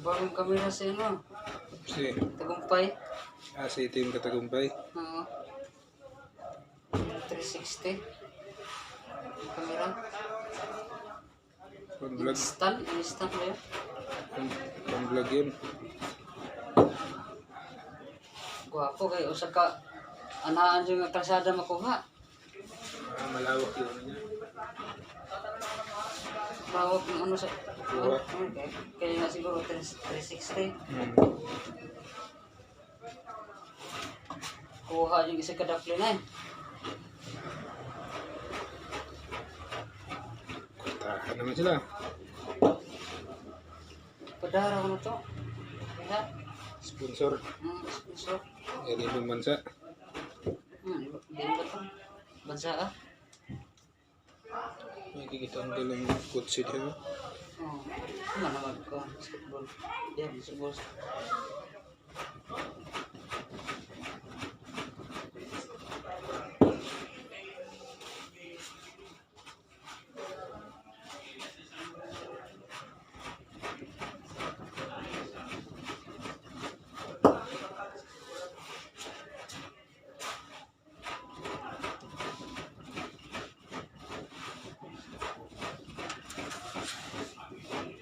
Bagong kamera si ano, Si, Tagumpay. ah, si Team Katagumpay. Oo. 360. Yung kamera. Pang vlog, Instant, instant ba yun? pang vlog yun. Gwapo kay usa ka anaan yung kalsada makuha. Ah, malawak yun niya. Lawak ng ano sa Kuha. Okay. Kaya nga siguro 360. Kuha yung isa kadapli na eh. Kwartahan naman sila. Padara ko na to. Kaya, Sponsor. Sponsor. Yan ibang bansa. Di ba to? Bansa ah. Makikita ang galing kutsi dito. Oh, ano naman ko? Basketball. Yeah, basketball.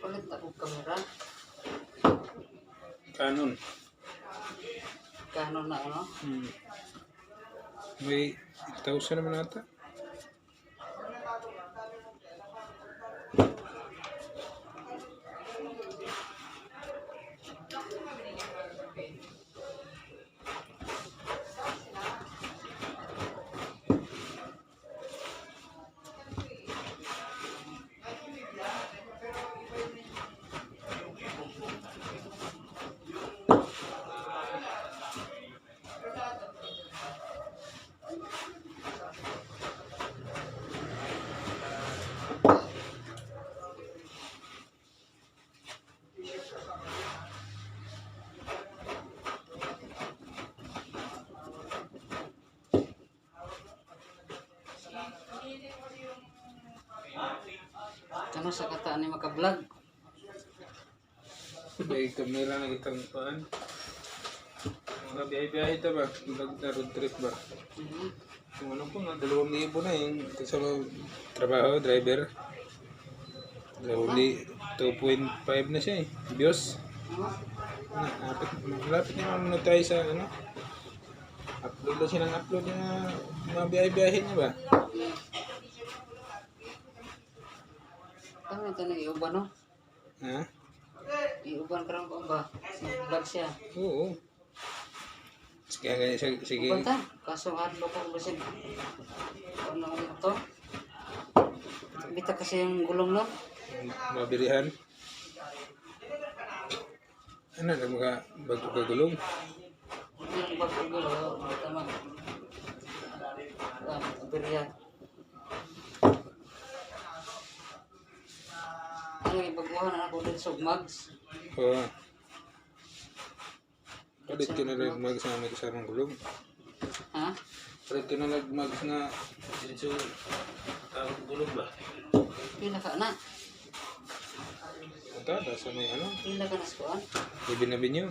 Palit na kong kamera. Canon. Canon na ano. May 8,000 naman ata. Kano sa kataan ni maka-vlog? May kamera na kitang paan. Mga biyahe-biyahe ito ba? Vlog na road trip ba? Mhm. Kung ano po nga, 2,000 na yung kasama trabaho, driver. 2,000, 2.5 na siya eh. Views. Oo. Na, malapit na monetize sa ano. Upload na siya ng upload na mga biyahe-biyahe niya ba? Kano ito na iuban no? Ha? Iuban karon ko ba? Vlog siya. Oo. Sige, sige, sige. Uban ta. Kaso hadlo ko basin. Ano ang to? Bita kasi yung gulong no? Mabilihan. Ano, mga bago kagulong? Yung bago gulo, tama. Ah, aberya. Ano yung baguhan na ako din sa mags? Oo. Palit ka na lang mags na may kasamang gulong. Ha? Palit ka na lang mags na medyo tawag gulong ba? Pila ka na. Ito, sa may ano, Pila ka na sa kuan. Ibin Avenue.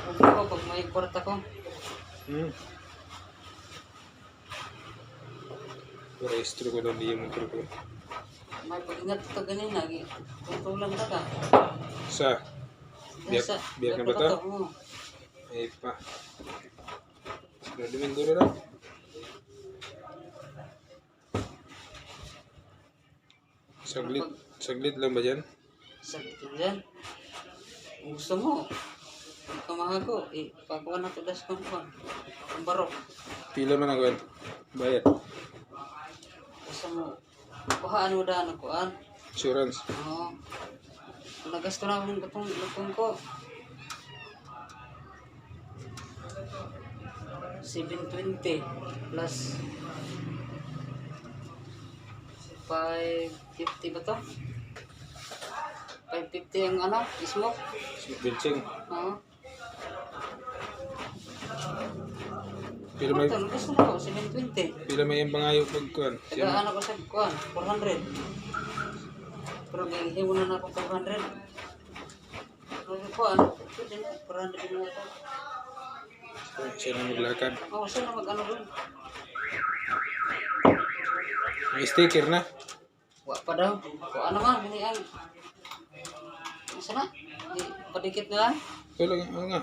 Kung ko, pag may kwarta ko. Rehistro ko lang yung motor ko. May pag-ingat ito ganina. Tutulan ka ka. Sa? Biyak, Sa- biyak na ba ito? Oo. Ay pa. Siguro Domingo na lang. Saglit, saglit lang ba dyan? Saglit lang dyan. Kung gusto mo, huwag ka mahago. Eh, pakuha na ito das kung kuan. Ang barok. Pila man ang kuwan? Bayad. Gusto mo, kuhaan mo daan ang kuan. Insurance. Oo. Kung nagasto na akong katong lupong ko. 720 plus 550 ba to? 550 ang ano? Smoke? Bilsing. Oo. Pila may, Ito, gusto na ko, 720. pila may yung pangayo pag kuwan. Tagaan ako sa kuan, 400. Pero gihimo na na akong 500. Pero ko ano, pwede na, 400 na ito. Siya na maglakad. Oh, saan na mag-ano dun? May sticker na. Wa pa daw. Wa ano man, gani ang... Asa na? Di, padikit na lang. Ito lang, oo nga.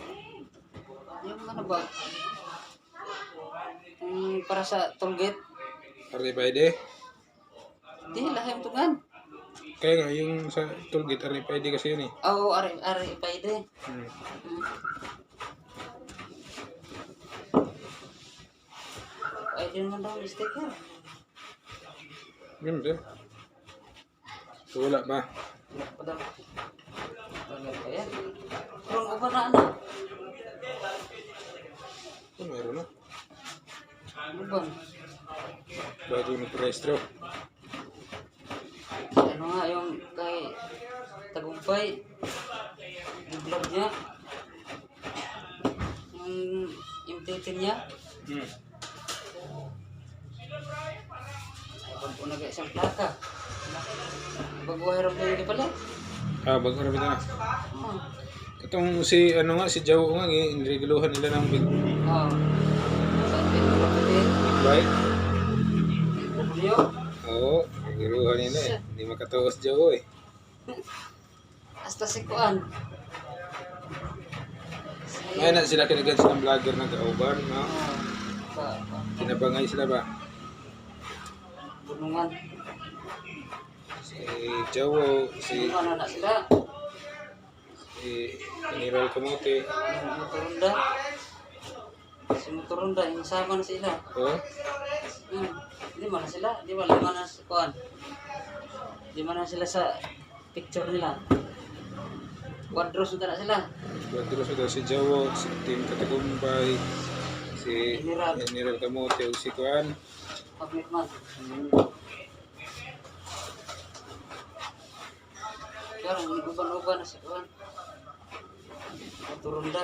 Yung ano ba? Yung para sa tollgate. RFID. Di, lahim tungan. Kaya nga, yung sa tollgate, RFID kasi yun eh. Oo, RFID. ID naman daw yung sticker. Yun, sir. So, wala ba? Wala pa daw. Wala pa yan. Pero ang uban na ano? Oh, meron na. Uban. Bago nagprestro. Ano nga yung kay Tagumpay. Yung vlog niya. Yung MTT niya. Ay, bago na kay isang plaka. Bago ay rin yung pala. Ah, bago na na. Oo. Itong si, ano nga, si Joe nga, eh, inregaluhan nila ng big, Oo. Sa big big bike. W. Oo, regaluhan nila eh. Hindi makatawas Joe eh. Hasta si Kuan. Si... Ngayon na sila kinagan silang vlogger na kauban, no? Oo. Kinabangay sila ba? Bulungan. Si Joe, si, Bulungan na sila. si General Kamote. Yung Motorunda. Si Motorunda, yung sama na sila. Oo, Lima na sila. Di ba? Lima na si Kuan. Lima na sila sa picture nila. Quadros na sila. Quadros ito, si Joe, si Team Katagumpay, si General. General Kamote, o si Kuan. Public man. Pero uban-uban na si Kuan. Motorunda.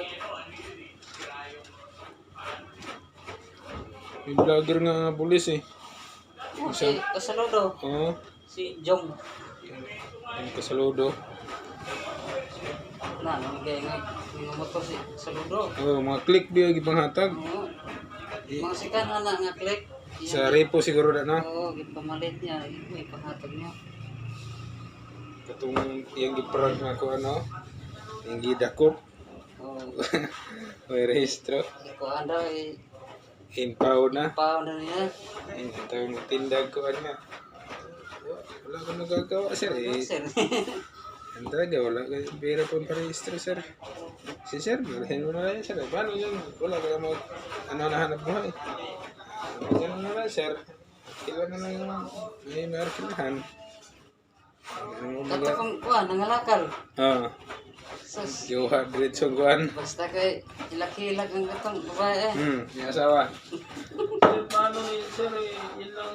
May vlogger nga nga pulis eh. Oh, si Kasaludo. Oo, Si Jong. yung kasaludo. Na, namigay nga nga motor si Kasaludo. Oo, mga click biya gipanghatag. Oo. Mga sikan na na nga click. Sa repo siguro na, no? Oo, gipamalit niya. May panghatag niya. Katong iyang giprank na ko ano, yung gidakop, Oo. may rehistro, Si Kuan daw eh. impaw na. Paon na niya. Ayun, tawag mo tindag ko ano. Wala akong nagagawa, sir eh. Sir. Ang talaga, wala ka pera pang parehistro, sir. Si sir, bilhin mo na lang yan, sir. Paano yun? Wala ka mag, ano na hanap buhay. Ganun na lang, sir. Ilan na lang yung may markilahan. Ano mo Kato mga... kong kuan, nangalakal. Ah, Sus. Joha, diretso kuan. Basta kay ilaki-ilak ang katong babae eh. Yung asawa. Sir, paano yun, sir? Eh, yun lang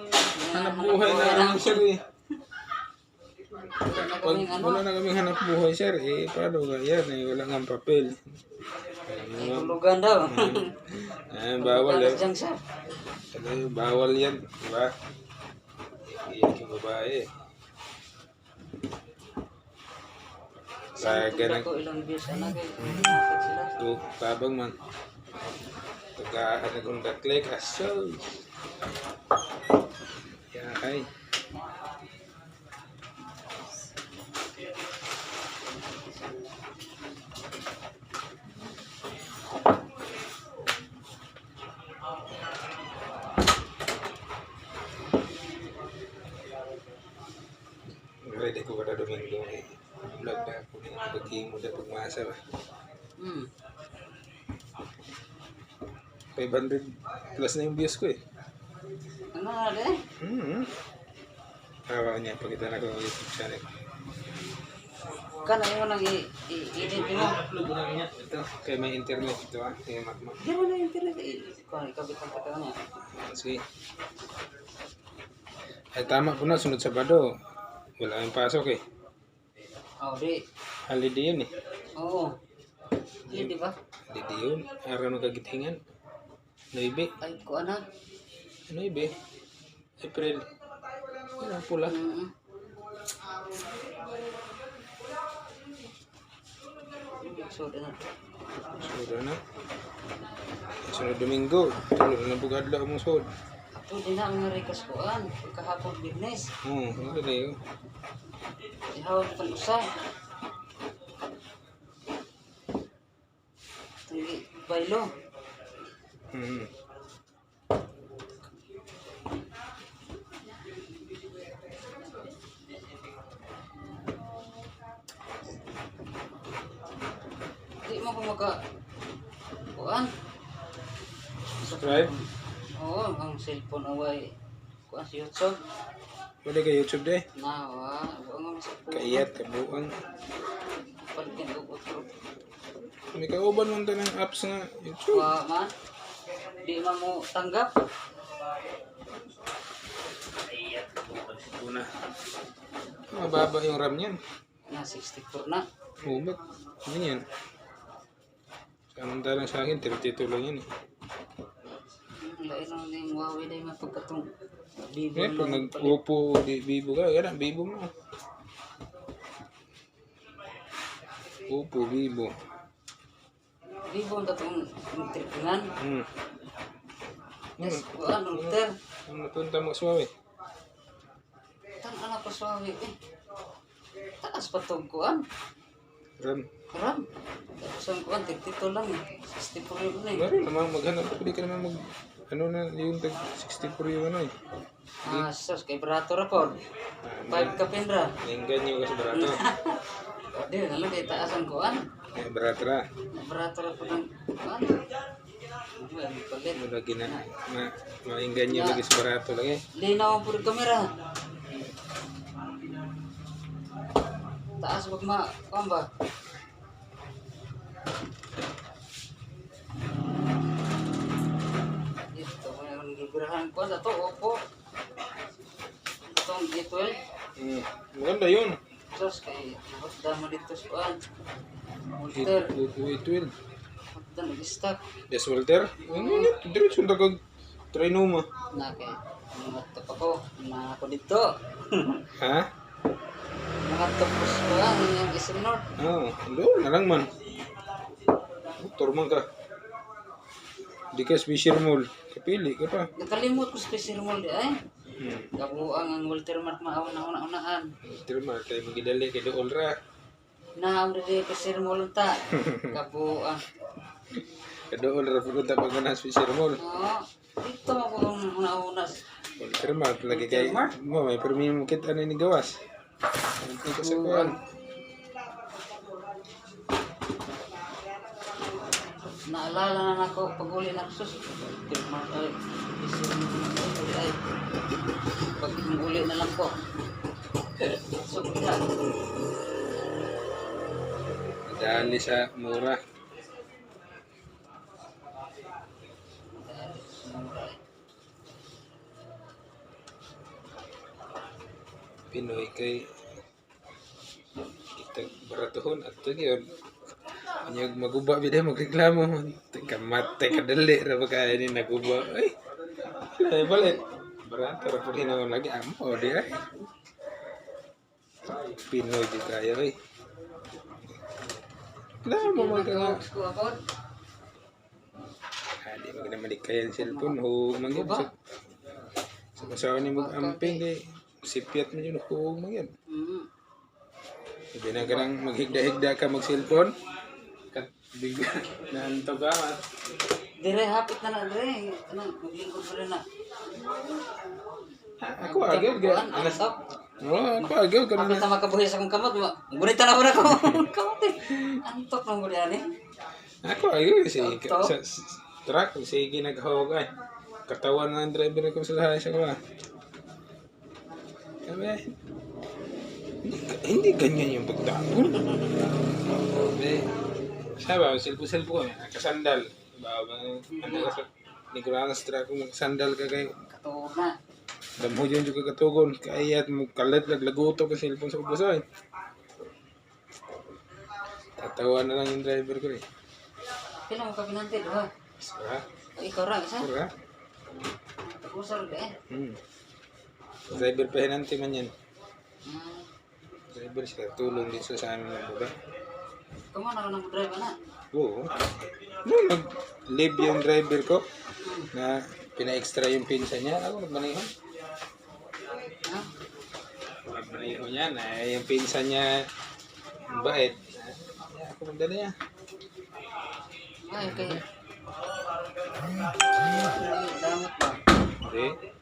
hanap buhay na ano, sir eh. Wala na Pag kaming ano. wala na kaming hanap buhay, sir, eh, paano nga yan? Eh, wala nga papel. Ay, hulugan daw. Ah, bawal eh. Diyan sir. Ano, bawal yan, di ba? Iyak yung babae. Sa ganang Ko ilang views anak kay hatag sila. to, tabang man. Tagaan na kong daklik, aso. Yahay. Ready ko kada Domingo eh. Vlog na ako ni Pagking mo na pagmasa ba. 500 plus na yung views ko eh. Ano na de? Tawa niya, pakita na ko ang YouTube channel. Kana imo nang i-edit mo. Upload na niya. Ito, kaya may internet ito ah. Kaya makma. Di mo na internet eh. Kuan ikabit ang pagka niya. Sige. Ay tama po na, sunod Sabado. Wala kang pasok eh. Oh, di. Holiday yun eh. Oo. Di, di ba? Holiday yun. Araw ng kagitingan. Noibe. Ay, kuan na. Noibe. April. Yan ang pula. So, na. Sunod na. Sunod Domingo. Tulo na bugadla among sud. Ato din na ang rekas kuan. Pagkahapon business. Ano na yun? Ihawon pan usa. Tunggi baylo. Di mo ko maka kuan. Subscribe. Oo, ang cellphone away. Kuan sa YouTube. Wala ka YouTube de. Na, wa, wa nga sa phone. Kaiyat, kabuang. Palitin og otro. May kauban man ta ng apps nga YouTube. Wa man. Di man mo tanggap. Kaiyat, kabuang. Una. Mababa yung RAM niyan. Na 64 na. Oo, ba't? Ano yan? Samantalang sa akin, 32 lang yan eh. Lain lang din Huawei dahil mapagkatong Vivo Eh, pag na palit. nag-Oppo, di, Vivo ka, gana, Vivo mo. Oppo, Vivo. Vivo ang katong tripungan. Yes, kuan router. Ano napunta mo sa Huawei? Tan ana ko sa Huawei eh. Taas pa tong kuan. RAM. RAM. Tapos ang kuan 32 lang eh. 64 yun eh. Meron naman, maghanap. Pwede ka naman mag... Ano na, yung tag 64 yung ano eh. Ah, sus kay barato ra pod. 5 ka pinra. Nainggan nyo kasi barato. Di na lang kay taas ang kuan. Eh, barato ra. Barato ra pod ang kuan. Ano ang palit. Ano lagi na, mainggan nyo lagi sa barato lagi. Linaw ang puro kamera. Taas wag ma kuan ba? Ito may ang gibirahan ko sa to Oppo. Itong G12. Maganda yun. Sus kay nahutda mo dito sa kuan. Walter, Oppo A12. hutda nag-stock Yes, Walter. Ano yun? Diretso na kag trinoma. na kay mga top ako, na ako dito. Ha? Mga top ko sa kuan, yung SM North. Ah, doon na lang man. Motor man ka. Di ka special mall. Kapili ka pa. Nakalimot ko sa Special Mall di ay. Kabuang ang Walter Mart maaw na una unahan. Walter Mart kay magidali kay dool ra. Naam dili Special Mall ta. Kabuang. Kadool ra pud ta pag na special mall. Oo. Dito mo ko ang una-una. Walter Mart lagi kay mo may permi mo kita na ni gawas. Hindi ka sa kuan. Naalala na nako pag uli na sus. Walter Mart ay. Special Mall ay. Pag uli na lang ko. So, na. Dali sa mura. Pinoy kay kita baratuhon at gyud. Anyag maguba bida magreklamo. Teka matay kadali ra ba kaya ni naguba. Ay. Ay balik. Barato ra pud hinangon lagi amo di ay. Pinoy di tayo ay. Reklamo man ka nga. Ko about. Ah, di mo na malikay ang cellphone ho man gyud. Sa masawa ni mo amping kay sipyat mo yun ho man gyud. Hindi na ka nang maghigda-higda ka mag-cellphone. Kat bigla naanto ka. Dire hapit na na dire. Ano, maglingkod pa rin na. Ah, ako agad ga. Alas up. Oo, ako agad ka Hapit na. na makabuhi sa akong kamot. Gunita na ba ako kamot eh. Antok nang gud ani. Ako agad si Antok. sa truck sige naghawag ay. Katawan na ang driver ko sa sa ko. Sabi, hindi ganyan yung pagtapon. Sabi, sabi, cellphone-cellphone ko, nakasandal. Ba, ano ka sa, hindi ko na sa truck kung makasandal ka kayo. Katuog na. Damho yun juga katugon. Kaya at mo kalat naglaguto ka cellphone sa ubos ay. Tatawa na lang yung driver ko eh. Pila mo ka pinanti duha? Sura, Ikaw ra isa. sura. Usar ka eh. Driver pa hinanti man yan. Hmm. Driver sila, tulong din sila sa amin ng baba. Kamo na ka nang drive na. Oo. No, nag-leave yung driver ko na pina-extra yung pinsa niya. Ako nagmaneho. Ha? Nagmaneho niya na yung pinsa niya, ang bait. Ay, ako magdala niya. Ay, kay. Ay, damot ba? Hindi.